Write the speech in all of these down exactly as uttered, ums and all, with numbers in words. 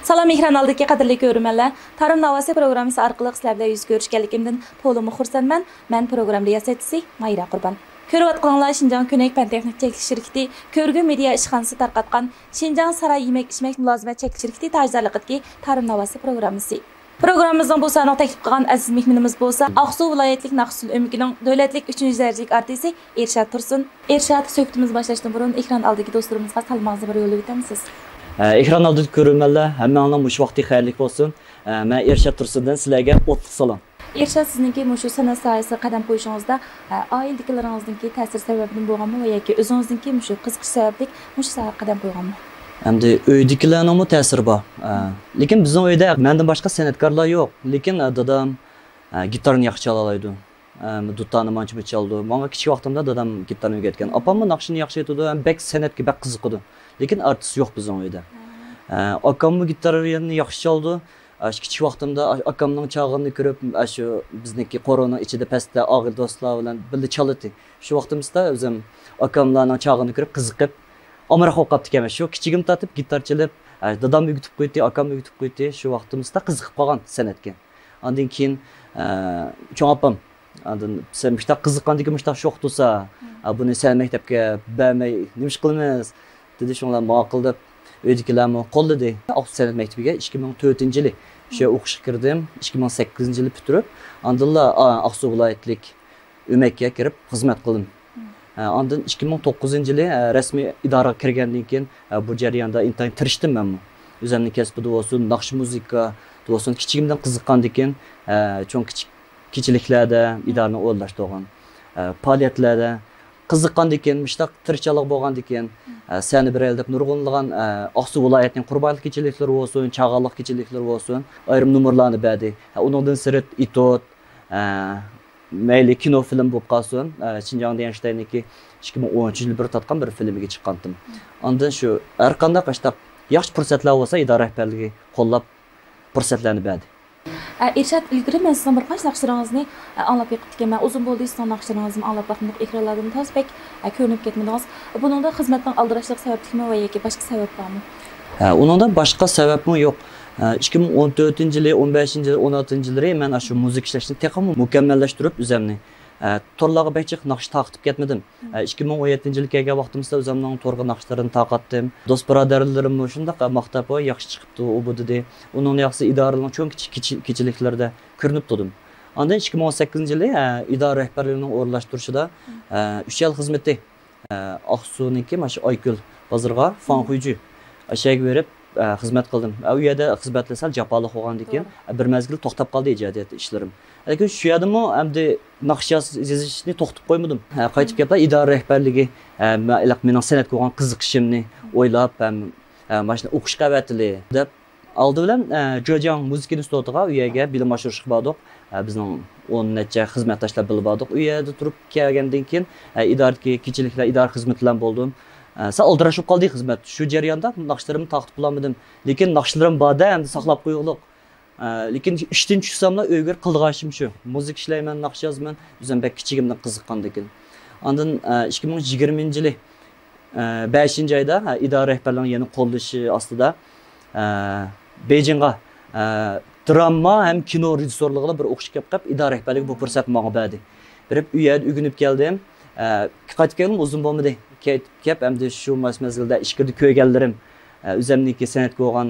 سالام ئېكران ئالدىدىكى قەدىرلىك كۆرۈرمەنلەر، تارىم ناۋاسى پروگراممىسى ئارقىلىق سىلەر بىلەن يۈز كۆرۈشكەنلىكىمدىن تولىمۇ خۇرسەنمەن. مەن پروگرامما رىياسەتچىسى ماھىرە قۇربان. كۆرۈۋاتقىنىڭلار شىنجاڭ كۆنەك پەن تېخنىك چەكلىك شىركىتى كۆرگۈ مېدىيا ئىشخانىسى تارقاتقان شىنجاڭ ساراي يېمەك ئىچمەك مۇلازىمەت چەكلىك شىركىتى تاجدارلىقىدىكى تارىم ناۋاسى پروگراممىسى. پروگراممىمىزنىڭ بۇ سانىغا تەكلىپ قىلغان ئەزىز مېھمىنىمىز بولسا ئاقسۇ ۋىلايەتلىك ناخشىچىلار ئۆمىكىنىڭ دۆلەتلىك ئۈچىنچى دەرىجىلىك ئارتىسى ئېرشات تۇرسۇن. ئېرشات، سۆھبىتىمىزنى باشلاشتىن بۇرۇن ئېكران ئالدىدىكى دوستلىرىمىزغا سالىمىڭىزنى بىر يوللاپ ئۆتەمسىز؟ ئە، ئېكران ئالدىدىكى كۆرۈرمەنلەر، ھەممىڭلارنىڭ مۇشۇ ۋاقتى خەيرلىك بولسۇن. ئە، مەن ئېرشات تۇرسۇندىن سىلەرگە ئوتلۇق سالام. ئېرشات، سىزنىڭكى مۇشۇ سەنئەت ساھەسىگە قەدەم قويۇشىڭىزدا، ئە، ئائىلىدىكىلىرىڭىزنىڭكى تەسىرى سەۋەبىدىن بولغانمۇ ۋە ياكى ئۆزىڭىزنىڭكى مۇشۇ قىزىقىش سەۋەبلىك مۇشۇ ساھەگە قەدەم قويغانمۇ؟ ئەمدى ئۆيدىكىلەرنىڭمۇ تەسىرى بار. ئە، لېكىن بىزنىڭ ئۆيدە مەندىن باشقا سەنئەتكارلار يوق. لېكىن، ئە، دادام، ئە، گىتارنى ياخشى چالالايدۇ. ئە، دۇتارنى مانچە-مۇنچە چالىدۇ. ماڭا كىچىك ۋاقتىمدا دادام گىتارنى ئۆگەتكەن. ئاپاممۇ ناخشىنى ياخشى ئېيتىدۇ، ھەم بەك سەنئەتكە بەك قىزىقىدۇ. لېكىن ئارتىس يوق بىزنىڭ ئۆيدە. ئە، ئاكاممۇ گىتارنى ياخشى چالىدۇ. ئاشۇ كىچىك ۋاقتىمدا ئاكامنىڭ چالغىنىنى كۆرۈپ، ئاشۇ بىزنىڭكى قورۇنىڭ ئىچىدە پەستە ئاغىنە دوستلار بىلەن بىللە چالاتتى. شۇ ۋاقتىمىزدا ئۆزۈم ئاكاملارنىڭ چالغىنىنى كۆرۈپ قىزىقىپ، ئامراق بولۇپ قاپتىكەنمەن. شۇ كىچىكىمدىن تارتىپ گىتار چېلىپ، ئە، دادام ئۆگىتىپ قويدى، ئاكام ئۆگىتىپ قويدى. شۇ ۋاقتىمىزدا قىزىقىپ قالغان سەنئەتكە. ئاندىن كېيىن، ئە، چوڭ ئاپام، ئاندىن، «سەن مۇشتاق قىزىققاندىكىن مۇشتاق شوخ تۇرسا، ئە، بۇنى سەن مەكتەپكە بەرمەي نېمە ئىش قىلىمىز؟» دېدى. شۇڭلار ماقۇل دەپ، ئۆيدىكىلەرمۇ قوللىدى. ئاقسۇ سەنئەت مەكتىپىگە ئىككى مىڭ تۆتىنچى يىلى شۇ يەردە ئوقۇشقا كىردىم. ئىككى مىڭ سەككىزىنچى يىلى پۈتتۈرۈپ، ئاندىنلا، ئا، ئاقسۇ ۋىلايەتلىك ئۆمەككە كىرىپ خىزمەت قىلدىم. ھە، ئاندىن ئىككى مىڭ توققۇزىنچى يىلى، ھە، رەسمىي ئىدارىگە كىرگەندىن كېيىن، ھە، بۇ جەرياندا ئىنتايىن تىرىشتىم مەنمۇ. ئۆزۈمنىڭ كەسپىدە بولسۇن، ناخشا مۇزىكىدا بولسۇن، كىچىكىمدىن قىزىققاندىكىن، ھە، چوڭ كىچىك كېچىلىكلەردە ئىدارىنىڭ ئورۇنلاشتۇرغان، ھە، پائالىيەتلەردە قىزىققاندىكىن، مۇشتاق تىرىشچانلىق بولغاندىكىن، ھە، سەھنە بېرەيلى دەپ نۇرغۇنلىغان، ھە، ئاقسۇ ۋىلايەتنىڭ قۇربانلىق كېچىلىكلىرى بولسۇن، چاغانلىق كېچىلىكلىرى بولسۇن، ئايرىم نومۇرلارنى بەردى. ھە، ئۇنىڭدىن سىرت ئېتيۇد، ھە، مەيلى كىنو فىلىم بولۇپ قالسۇن، ئە، شىنجاڭ دىيەنشتاينىڭكى ئىككى مىڭ ئون ئۈچىنچى يىلى بىر تارتقان بىر فىلىمگە چىققانتىم. ئاندىن شۇ ھەر قانداق ئاشتاق ياخشى پۇرسەتلەر بولسا، ئىدارە رەھبەرلىكى قوللاپ پۇرسەتلەرنى بەردى. ئە، ئىرشات، ئىلگىرى مەن سىزنىڭ بىر قانچە ناخشىلىرىڭىزنى، ئە، ئاڭلاپ بېقىپتىكەنمەن. ئۇزۇن بولدى سىزنىڭ ناخشىلىرىڭىزنى ئاڭلاپ باقمىدۇق، ئېكرانلاردىن تاز بەك، ئە، كۆرۈنۈپ كەتمىدىڭىز. بۇنىڭدا خىزمەتنىڭ ئالدىراشلىقى سەۋەبلىكمۇ ۋە ياكى باشقا سەۋەب بارمۇ؟ ھە، ئۇنىڭدا باشقا سەۋەبمۇ يوق. ھە، ئىككى مىڭ ئون تۆتىنچى يىلى، ئون بەشىنچى يىلى، ئون ئالتىنچى يىللىرى مەن ئاشۇ مۇزىكا ئىشلەشنى تېخىمۇ مۇكەممەللەشتۈرۈپ ئۆزۈمنى، ھە، تورلارغا بەك جىق ناخشا تارقىتىپ كەتمىدىم. ھە، ئىككى مىڭ ئون يەتتىنچى يىلى كەلگەن ۋاقتىمىزدا ئۆزۈمنىڭ تورغا ناخشىلىرىنى تارقاتتىم. دوست بۇرادەرلىرىممۇ شۇنداق ماختاپ، «ۋاي، ياخشى چىقىپتۇ ئۇ، بۇ» دېدى. ئۇنىڭدىن ياخشىسى ئىدارىنىڭ چوڭ كىچىك كېچە-، كېچىلىكلىرىدە كۆرۈنۈپ تۇردۇم. ئاندىن ئىككى مىڭ ئون سەككىزىنچى يىلى، ھە، ئىدارە رەھبەرلىكىنىڭ ئورۇنلاشتۇرۇشىدا، ھە، ئۈچ يىل خىزمىتى ئاقسۇنىڭكى مانا شۇ ئايكۆل بازىرىغا، فاڭخۇيجۈ، ئاشۇ يەرگە بېرىپ، ئە، خىزمەت قىلدىم. ئە، ئۇ يەردە خىزمەتلەر سەل جاپالىق بولغاندىن كېيىن، توغرا. ئە، بىر مەزگىل توختاپ قالدى ئىجادىيەت ئىشلىرىم. لېكىن شۇ يەردىمۇ ئەمدى ناخشا ياز-، يېزىشنى توختىتىپ قويمىدىم. ھە، قايتىپ كېلىپلا ئىدارە رەھبەرلىكى، ئە، مە-، مېنىڭ سەنئەتكە بولغان قىزىقىشىمنى ئويلاپ، ھەم، ئە، مانا شۇنداق ئوقۇشقا ئەۋەتىلى دەپ، ئالدى بىلەن، ئە، جېجياڭ مۇزىكا ئىنستىتۇتىغا، ئۇ يەرگە بىلىم ئاشۇرۇشقا باردۇق. ئە، بىزنىڭ ئون نەچچە خىزمەتداشلار بىللە باردۇق. ئۇ يەردە تۇرۇپ كەلگەندىن كېيىن، ئە، ئىدارىدىكى كېچىلىكلەر، ئىدارە خىزمىتى بىلەن بولدۇم. ئە، سەل ئالدىراش بولۇپ قالدى خىزمەت. شۇ جەرياندا ناخشىلىرىمنى تارقىتىپ بولالمىدىم. لېكىن ناخشىلىرىم بار-دە، ئەمدى ساقلاپ قويغۇلۇق. ئە، لېكىن ئىشتىن چۈشسەملا ئۆيگە كىرىپ قىلىدىغان ئىشىم شۇ. مۇزىكا ئىشلەيمەن، ناخشا يازىمەن. ئۆزۈم بەك كىچىكىمدىن قىزىققاندىكىن. ئاندىن، ئە، ئىككى مىڭ يىگىرمىنچى يىلى، ئە، بەشىنچى ئايدا، ھە، ئىدارە رەھبەرلىرىنىڭ يەنە قوللىشى ئاستىدا، ئە، بېيجىڭغا، ئە، دراما ھەم كىنو رېژىسسورلۇقىدا بىر ئوقۇشقا كېلىپ قېلىپ، ئىدارە رەھبەرلىكى بۇ پۇرسەتنى ماڭا بەردى. بېرىپ ئۇ يەردە ئۆگىنىپ كەلدىم. ئە، قايتىپ كەلگىنىم ئۇزۇن بولمىدى. كەيت-، كەپ ئەمدى شۇ مەزگىلدە ئىچكىرىدە كۆرگەنلىرىم، ئە، ئۆزۈمنىڭكى سەنئەتكە بولغان،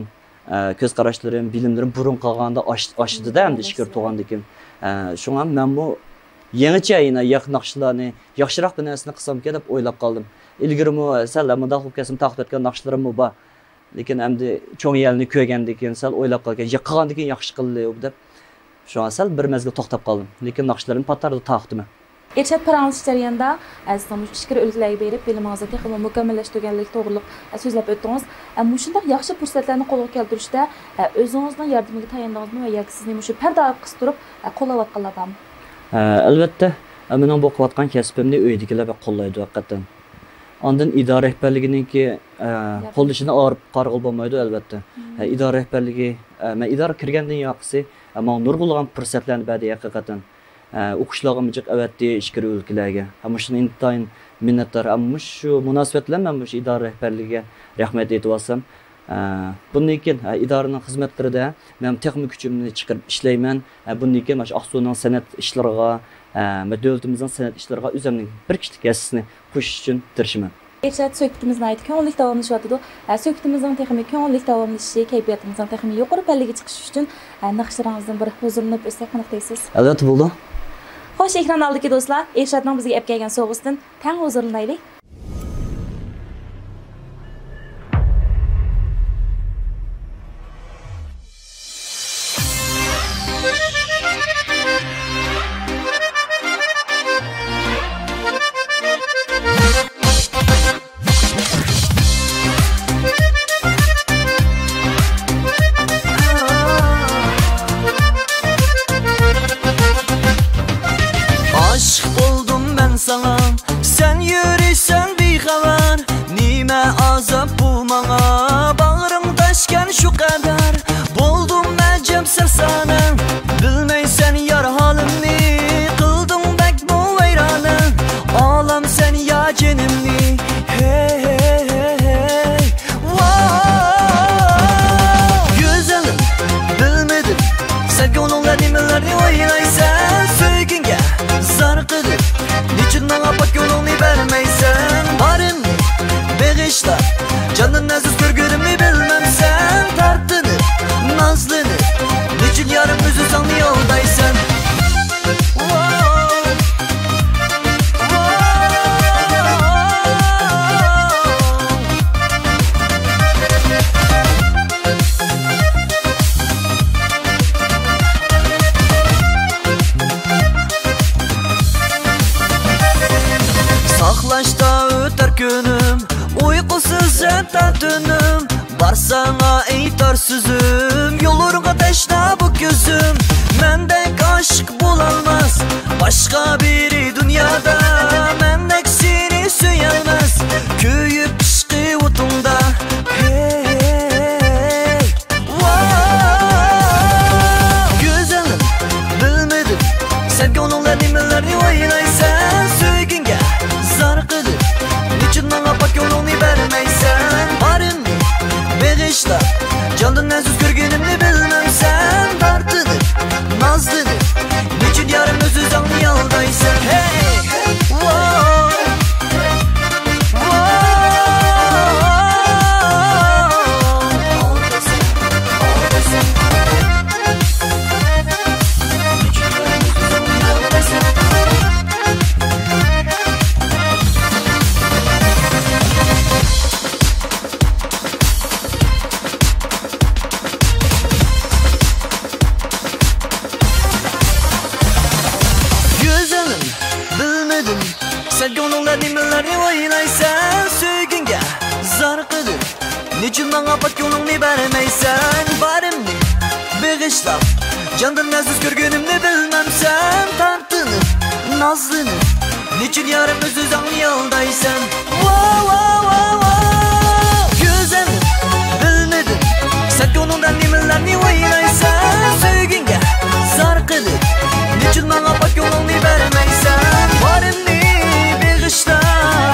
ئە، كۆز قاراشلىرىم، بىلىملىرىم بۇرۇنقىغا قارىغاندا ئاش-، ئاشتى-دە ئەمدى ئىچكىرى تۇرغاندىن كېيىن. ئە، شۇڭا مەنمۇ يېڭىچە يەنە ياق-، ناخشىلارنى ياخشىراق بىر نەرسىنى قىلسامكەن دەپ ئويلاپ قالدىم. ئىلگىرىمۇ سەل مۇنداق بولۇپ كەتسىمۇ تارقىتىۋەتكەن ناخشىلىرىممۇ بار. لېكىن ئەمدى چوڭ يەلنى كۆرگەندىن كېيىن سەل ئويلاپ قالغان، يا قىلغاندىن كېيىن ياخشى قىلدى دەپ. شۇڭا سەل بىر مەزگىل توختاپ قالدىم. لېكىن ناخشىلىرىمنى پات ئارىدا تارقىتىمەن. ئىرشات، پاراڭلىشىش جەريانىدا، ئە، سىزنىڭ مۇشۇ ئىچكىرى ئۆلكىلەرگە بېرىپ بىلىمىڭىزنى تېخىمۇ مۇكەممەللەشتۈرگەنلىك توغرۇلۇق، ئە، سۆزلەپ ئۆتتىڭىز. ئە، مۇشۇنداق ياخشى پۇرسەتلەرنى قولغا كەلتۈرۈشتە، ئە، ئۆزىڭىزنىڭ ياردىمىگە تاياندىڭىزمۇ ۋە ياكى سىزنى مۇشۇ پەردە ئارقىسىدا تۇرۇپ، ئە، قوللاۋاتقانلار بارمۇ؟ ئە، ئەلۋەتتە، ئە، مېنىڭ بۇ قىلىۋاتقان كەسپىمنى ئۆيدىكىلەر بەك قوللايدۇ ھەقىقەتەن. ئاندىن ئىدارە رەھبەرلىكىنىڭكى، ئە، قوللىشىنى ئايرىپ قارىغىلى بولمايدۇ، ئەلۋەتتە. ئە، ئىدارە رەھبەرلىكى، ئە، مەن ئىدارىگە كىرگەندىن ياقىسى، ئە، ماڭا نۇرغۇنلىغان پۇرسەتلەرنى بەردى ھەقىقەتەن. ئە، ئوقۇشلارغىمۇ جىق ئەۋەتتى ئىچكىرى ئۆلكىلەرگە. ھەم مۇشۇنىڭ ئىنتايىن مىننەتدار. ھەم مۇشۇ مۇناسىۋەت بىلەن مەن مۇشۇ ئىدارە رەھبەرلىكىگە رەھمەت ئېيتىۋالسام، ئە، بۇندىن كېيىن، ئە، ئىدارىنىڭ خىزمەتلىرىدە مەن تېخىمۇ كۈچۈمنى چىقىرىپ ئىشلەيمەن. ئە، بۇندىن كېيىن مۇشۇ ئاقسۇنىڭ سەنئەت ئىشلىرىغا، ئە، ۋە دۆلىتىمىزنىڭ سەنئەت ئىشلىرىغا ئۆزۈمنىڭ بىر كىشىلىك ھەسسىسىنى قوشۇش ئۈچۈن تىرىشىمەن. ئىرشاد، سۆھبىتىمىز ناھايىتى كۆڭۈللۈك داۋاملىشىۋاتىدۇ. ئە، سۆھبىتىمىزنىڭ تېخىمۇ كۆڭۈللۈك داۋاملىشىشى، كەيپىياتىمىزنىڭ تېخىمۇ يۇقىرى پەللىگە چىقىشى ئۈچۈن، ئە، ناخشىلىرىڭىزدىن بىر ھۇزۇرلىنىپ ئۆتسەك قانداق دەيسىز؟ ئەلۋەتتە بولىدۇ. خوش، ئېكران ئالدىدىكى دوستلار، ئىرشادنىڭ بىزگە ئەپ كەلگەن سوۋغىسىدىن تەڭ ھۇزۇرلىنايلى. ئاشىق بولدۇم مەن ساڭا، سەن يۈرىسەن بىخەۋەر. نېمە ئازاب بۇ ماڭا، باغرىڭ تاشكەن شۇ قەدەر. بولدۇم ئەجەب سەپسانە، بىلمەيسەن يار ھالىمنى، قىلدىڭ بەكمۇ ۋەيرانە، ئالامسەن يا جېنىمنى. ھەي، ھەي، ھەي، ھەي. ۋاو! گۈزەلىم، بىلمىدىم، سەن كۆڭلۈڭدە نېمىلەرنى ئويلايسەن؟ سۆيگۈڭگە زار قىلىپ، نېچۈن ماڭا پاك كۆڭلۈڭنى بەرمەيسەن؟ بارىمنى بېغىشلاپ، جاندىن ئەزىز كۆرگىنىمنى بىلمەمسەن؟ تارتىنىپ، نازلىنىپ، نېچۈن يارىم ئۆز-ئۆزۈڭنى ئالدايسەن؟ ۋاو! ساقلاشتا ئۆتەر كۈنۈم، ئۇيقۇسىز ياتار تۈنۈم. بار ساڭا ئېيتار سۆزۈم، يولۇرغا تەشنا بۇ كۆزۈم. مەندەك ئاشىق بولالماس باشقا بىرى دۇنيادا، مەندەك سېنى سۆيەلمەس، كۆيۈپ ئىشقى ئوتۇڭدا. ھەي، ھەي، ھەي. ۋاو! گۈزەلىم، بىلمىدىم، سەن كۆڭلۈڭدە نېمىلەرنى ئويلايسەن؟ سۆيگۈڭگە زار قىلىپ، نېچۈن ماڭا پاك كۆڭلۈڭنى بەرمەيسەن؟ بارىمنى بېغىشلاپ، جاندىن ئەزىز كۆرگىنىمنى بىلمەمسەن؟ تارتىنىپ، نازلىنىپ، نېچۈن يارىم ئۆز-ئۆزۈڭنى ئالدايسەن؟ ھەي! ۋاو! گۈزەلىم، بىلمىدىم، سەن كۆڭلۈڭدە نېمىلەرنى ئويلايسەن؟ سۆيگۈڭگە زار قىلىپ، نېچۈن ماڭا پاك كۆڭلۈڭنى بەرمەيسەن؟ بارىمنى بېغىشلاپ، جاندىن ئەزىز كۆرگىنىمنى بىلمەمسەن؟ تارتىنىپ، نازلىنىپ، نېچۈن يارىم ئۆز-ئۆزۈڭنى ئالدايسەن؟ ۋاۋ، ۋاۋ، ۋاۋ، ۋاۋ. گۈزەل، بىلمىدىم، سەن كۆڭلۈڭدە نېمىلەرنى ئويلايسەن؟ سۆيگۈڭگە زار قىلىپ، نېچۈن ماڭا پاك كۆڭلۈڭنى بەرمەيسەن؟ بارىمنى بېغىشلا،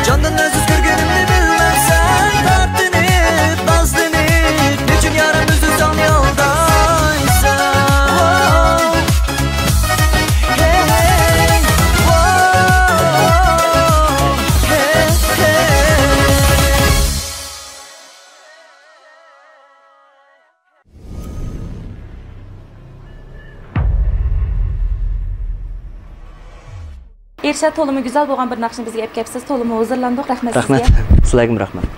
جاندىن ئەزىز كۆرگىنىمنى بىلمەمسەن؟ تارتىنىپ، نازلىنىپ، نېچۈن يارىم ئۆز-ئۆزۈڭنى ئالدايسەن؟ ۋاۋ. ئىرشاد، تولىمۇ گۈزەل بولغان بىر ناخشىنى بىزگە ئەپ كەپسىز، تولىمۇ ھۇزۇرلاندۇق. رەھمەت سىزگە. رەھمەت. سىلەرگىمۇ رەھمەت.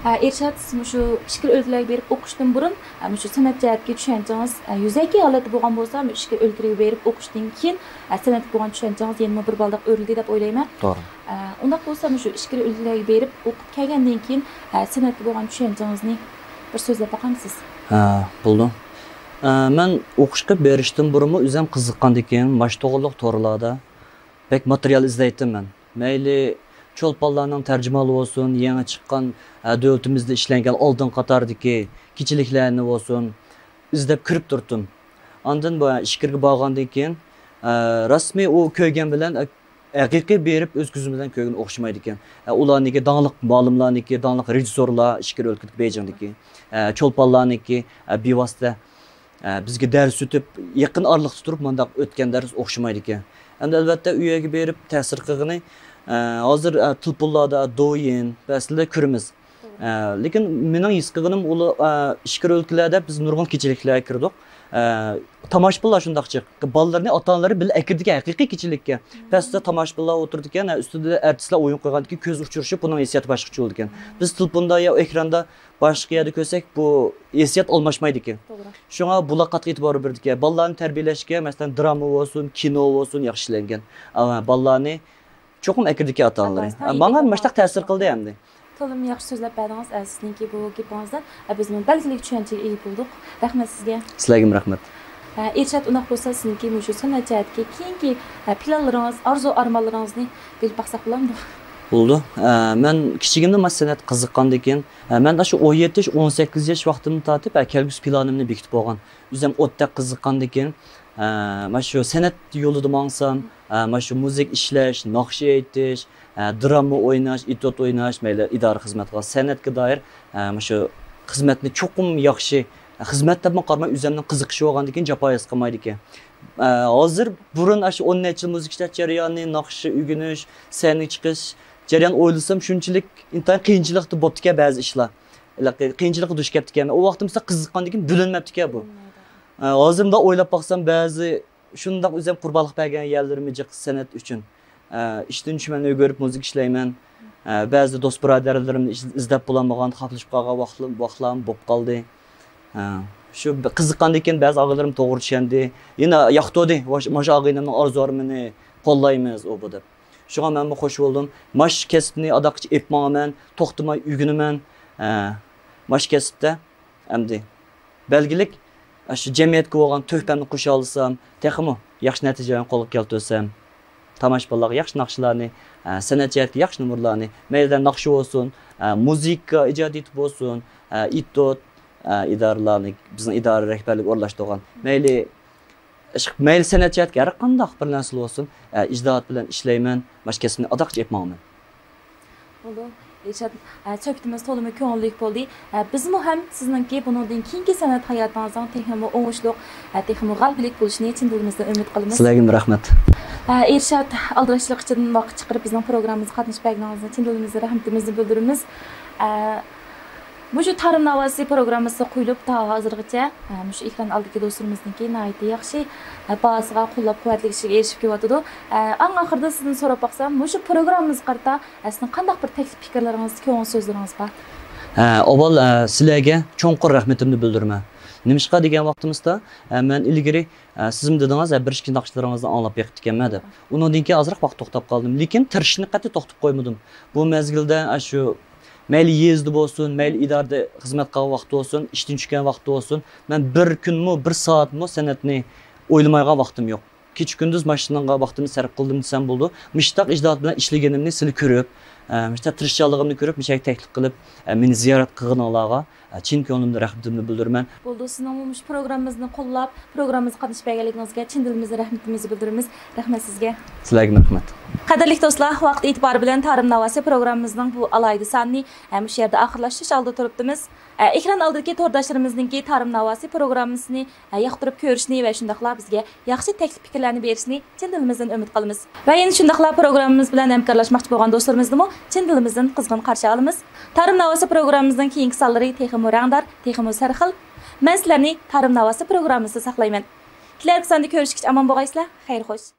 ئە، ئىرشاد، سىز مۇشۇ ئىچكىرى ئۆلكىلەرگە بېرىپ ئوقۇشتىن بۇرۇن، ئە، مۇشۇ سەنئەت جەھەتتىكى چۈشەنچىڭىز، ئە، يۈزەكى ھالەتتە بولغان بولسا، مۇشۇ ئىچكىرى ئۆلكىلەرگە بېرىپ ئوقۇشتىن كېيىن، ئە، سەنئەتكە بولغان چۈشەنچىڭىز يەنىمۇ بىر بالداق ئۆرلىدى دەپ ئويلايمەن. توغرا. ئە، ئۇنداق بولسا، مۇشۇ ئىچكىرى ئۆلكىلەرگە بېرىپ ئوقۇپ كەلگەندىن كېيىن، ئە، سەنئەتكە بولغان چۈشەنچىڭىزنى بىر سۆزلەپ باقامسىز؟ ھە، بولىدۇ. ئە، مەن ئوقۇشقا بېرىشتىن بۇرۇنمۇ ئۆزۈم قىزىققاندىكىن، ماش توغرىلىق تورلاردا بەك ماتېرىيال ئىزدەيتتىم مەن. مەيلى چولپانلارنىڭ تەرجىمىھالى بولسۇن، يېڭى چىققان، ئە، دۆلىتىمىزدە ئىشلەنگەن ئالدىنقى قاتاردىكى كېچىلىكلەرنى بولسۇن، ئىزدەپ كىرىپ تۇرۇپتۇم. ئاندىن بۇ ئىچكىرىگە بارغاندىن كېيىن، ئە، رەسمىي ئۇ كۆرگەن بىلەن، ئە، ھەقىقىي بېرىپ ئۆز كۆزىمىز بىلەن كۆرگەن ئوخشىمايدىكەن. ئە، ئۇلارنىڭكى داڭلىق مۇئەللىملارنىڭكى، داڭلىق رېژىسسورلار ئىچكىرى ئۆلكىدىكى بېيجىڭدىكى، ئە، چولپانلارنىڭكى، ئە، بىۋاسىتە، ئە، بىزگە دەرس ئۆتۈپ، يېقىن ئارىلىقتا تۇرۇپ مۇنداق ئۆتكەن دەرس ئوخشىمايدىكەن. ئەمدى ئەلۋەتتە ئۇ يەرگە بېرىپ تەسىر قىلغىنى، ئە، ھازىر، ئە، تېلېفونلاردا، دويىن، بەزىدە كۆرىمىز. ئە، لېكىن مېنىڭ ھېس قىلغىنىم ئۇلار، ئە، ئىچكىرى ئۆلكىلەردە بىز نۇرغۇن كېچىلىكلەرگە كىردۇق. ئە، تاماشىبىنلار شۇنداقچە بالىلىرىنى ئاتا-ئانىلىرى بىللە ئەكىردىكەن ھەقىقىي كېچىلىككە. پەستە تاماشىبىنلار ئولتۇرىدىكەن، ئە، ئۈستىدە ئارتىسلار ئويۇن قويغاندىكىن كۆز ئۇچرىشىپ، بۇنىڭ ھېسسىياتى باشقىچە بولىدىكەن. بىز تېلېفوندا يا ئېكراندا باشقا يەردە كۆرسەك، بۇ ھېسسىيات ئالماشمايدىكەن. توغرا. شۇڭا بۇلار قاتتىق ئېتىبار بېرىدىكەن. بالىلارنى تەربىيەلەشكە، مەسىلەن، دىراما بولسۇن، كىنو بولسۇن، ياخشى ئىشلەنگەن. ئە، بالىلارنى چوقۇم ئەكىردىكەن ئاتا-ئانىلىرى. ئاتا-ئانىسى ئە، ماڭا تەربىيە مۇشۇنداق تەسىر قىلدى ئەمدى. تولىمۇ ياخشى سۆزلەپ بەردىڭىز، ئە، سىزنىڭكى بۇ گېپىڭىزدىن، ئە، بىزمۇ بەلگىلىك چۈشەنچىگە ئىگە بولدۇق. رەھمەت سىزگە. سىلەرگىمۇ رەھمەت. ئە، ئىرشات، ئۇنداق بولسا سىزنىڭكى مۇشۇ سەنئەت جەھەتتىكى كېيىنكى، ئە، پىلانلىرىڭىز، ئارزۇ-ئارمانلىرىڭىزنى بىلىپ باقساق بولامدۇ؟ بولىدۇ. ئە، مەن كىچىكىمدىن مانا سەنئەتكە قىزىققاندىكىن، ئە، مەن ئاشۇ ئون يەتتە ياش، ئون سەككىز ياش ۋاقتىمدىن تارتىپ، ئە، كەلگۈسى پىلانىمنى بېكىتىپ بولغان. ئۆزۈم ئوتتەك قىزىققاندىكىن، ئە، مانا شۇ سەنئەت يولىدا ماڭسام، ئە، مانا شۇ مۇزىكا ئىشلەش، ناخشا ئېيتىش، ئە، دىراما ئويناش، ئېتيۇد ئويناش، مەيلى ئىدارە خىزمەت قىلغان، سەنئەتكە دائىر، ئە، مانا شۇ خىزمەتنى چوقۇم ياخشى، خىزمەت دەپمۇ قارىماي، ئۆزۈمنىڭ قىزىقىشى بولغاندىكىن جاپا ھېس قىلمايدىكەن. ئە، ھازىر بۇرۇن ئاشۇ ئون نەچچە يىل مۇزىكا ئىشلەش جەريانى، ناخشا ئۆگىنىش، سەھنىگە چىقىش جەريانى ئويلىسام، شۇنچىلىك ئىنتايىن قىيىنچىلىقتا بوپتىكەن بەزى ئىشلار. ھېلىقى قىيىنچىلىققا دۇچ كەپتىكەن. ئۇ ۋاقتىمىزدا قىزىققاندىكىن بۆلۈنمەپتىكەن بۇ. ئە، ھازىر مۇنداق ئويلاپ باقسام، بەزى شۇنداق ئۆزۈم قۇربانلىق بەرگەن يەرلىرىممۇ جىق سەنئەت ئۈچۈن. ئە، ئىشتىن چۈشمەن ئۆگىنىپ مۇزىكا ئىشلەيمەن. ئە، بەزى دوست بۇرادەرلىرىمنى ئىز-، ئىزدەپ بولالمىغان، خاپىلىشىپ قالغان ۋاقىتلىرىم، ۋاقىتلارمۇ بولۇپ قالدى. ئە، شۇ بىر قىزىققاندىكىن بەزى ئاغىنىلىرىم توغرا چۈشەندى. يەنە ياقتۇردى. ۋاش-، مانا شۇ ئاغىنەمنىڭ ئارزۇ-ئارمىنى قوللايمىز ئۇ بۇ دەپ. شۇڭا مەنمۇ خوش بولدۇم. ماش كەسىپنى ئاداققىچە ئېلىپ ماڭىمەن، توختىماي ئۆگىنىمەن. ئە، ماش كەسىپتە ئەمدى بەلگىلىك، ئاشۇ جەمئىيەتكە بولغان تۆھپەمنى قوشالىسام، تېخىمۇ ياخشى نەتىجىلەرنى قولغا كەلتۈرسەم، تاماشىبىنلارغا ياخشى ناخشىلارنى، ئە، سەنئەت جەھەتتىكى ياخشى نومۇرلارنى، مەيلى ناخشا بولسۇن، ئە، مۇزىكا ئىجادىيىتى بولسۇن، ئە، ئېتيۇد، ئە، ئىدارىلەرنى، بىزنىڭ ئىدارە رەھبەرلىكى ئورۇنلاشتۇرغان، مەيلى ئىش-، مەيلى سەنئەت جەھەتتىكى ھەر قانداق بىر نەرسە بولسۇن، ئە، ئىجادىيەت بىلەن ئىشلەيمەن، ماش كەسىپنى ئاداققىچە ئېلىپ ماڭىمەن. بولدى، ئىرشات، ئە، سۆھبىتىمىز تولىمۇ كۆڭۈللۈك بولدى. ئە، بىزمۇ ھەم سىزنىڭكى بۇنىڭدىن كېيىنكى سەنئەت ھاياتىڭىزنىڭ تېخىمۇ ئوڭۇشلۇق، ئە، تېخىمۇ غەلىبىلىك بولۇشىنى چىن دىلىمىزدىن ئۈمىد قىلىمىز. سىلەرگىمۇ رەھمەت. ئە، ئىرشات، ئالدىراشچىلىق ئىچىدىن ۋاقىت چىقىرىپ بىزنىڭ پروگراممىمىزغا قاتنىشىپ بەرگىنىڭىزنى چىن دىلىمىزدىن رەھمىتىمىزنى بىلدۈرىمىز. ئە، مۇشۇ تارىم ناۋاسى پروگراممىسى قويۇلۇپ تا ھازىرغىچە، ئە، مۇشۇ ئېكران ئالدىدىكى دوستلىرىمىزنىڭكى ناھايىتى ياخشى، ئە، باھاسىغا، قوللاپ قۇۋۋەتلىشىگە ئېرىشىپ كېلىۋاتىدۇ. ئە، ئەڭ ئاخىرىدا سىزدىن سوراپ باقسام، مۇشۇ پروگراممىمىزغا قارىتا، ئە، سىزنىڭ قانداق بىر تەكلىپ پىكىرلىرىڭىز، كۆڭۈل سۆزلىرىڭىز بار؟ ئە، ئاۋۋال، ئە، سىلەرگە چوڭقۇر رەھمىتىمنى بىلدۈرىمەن. نېمىشقا دېگەن ۋاقتىمىزدا، ئە، مەن ئىلگىرى، ئە، سىزمۇ دېدىڭىز، ئە، بىر ئىككى ناخشىلىرىڭىزنى ئاڭلاپ بېقىپتىكەنمەن دەپ. ئۇنىڭدىن كېيىن ئازراق ۋاقىت توختاپ قالدىم. لېكىن تىرىشىشنى قەتئىي توختىتىپ قويمىدىم. بۇ مەزگىلدە، ئە، شۇ مەيلى يېزىدا بولسۇن، مەيلى ئىدارىدە خىزمەت قىلغان ۋاقىتتا بولسۇن، ئىشتىن چۈشكەن ۋاقىتتا بولسۇن، مەن بىر كۈنمۇ، بىر سائەتمۇ سەنئەتنى ئويلىمايدىغان ۋاقتىم يوق. كېچە-كۈندۈز مانا شۇنىڭغا ۋاقتىمنى سەرپ قىلدىم دېسەم بولىدۇ. مۇشۇنداق ئىجادىيەت بىلەن ئىشلىگىنىمنى سىلى كۆرۈپ، ئە، مۇشۇنداق تىرىشچانلىقىمنى كۆرۈپ، مۇشۇ يەرگە تەكلىپ قىلىپ، ئە، مېنى زىيارەت قىلغىنىڭلارغا، ئە، چىن كۆڭلۈمدىن رەھمىتىمنى بىلدۈرىمەن. بولدى، سىزنىڭمۇ مۇشۇ پروگراممىمىزنى قوللاپ، پروگراممىمىزغا قاتنىشىپ بەرگەنلىكىڭىزگە چىن دىلىمىزدىن رەھمىتىمىزنى بىلدۈرىمىز. رەھمەت سىزگە. سىلەرگىمۇ رەھمەت. قەدىرلىك دوستلار، ۋاقىت ئېتىبارى بىلەن تارىم ناۋاسى پروگراممىمىزنىڭ بۇ ئالاھىدە سانىنى، ئە، مۇشۇ يەردە ئاخىرلاشتۇرۇش ئالدىدا تۇرۇپتىمىز. ئە، ئېكران ئالدىدىكى تورداشلىرىمىزنىڭكى تارىم ناۋاسى پروگراممىسىنى، ئە، ياقتۇرۇپ كۆرۈشىنى ۋە شۇنداقلا بىزگە ياخشى تەكلىپ پىكىرلەرنى بېرىشىنى چىن دىلىمىزدىن ئۈمىد قىلىمىز. ۋە يەنە شۇنداقلا پروگراممىمىز بىلەن ھەمكارلاشماقچى بولغان دوستلىرىمىزنىمۇ چىن دىلىمىزدىن قىزغىن قارشى ئالىمىز. تارىم ناۋاسى پروگراممىمىزنىڭ كېيىنكى سانلىرى تېخىمۇ رەڭدار، تېخىمۇ سەرخىل. مەن سىلەرنى تارىم ناۋاسى پروگراممىسىدا ساقلايمەن. كېلەركى ساندا كۆرۈشكىچە ئامان بولغايسىلەر. خەير خوش.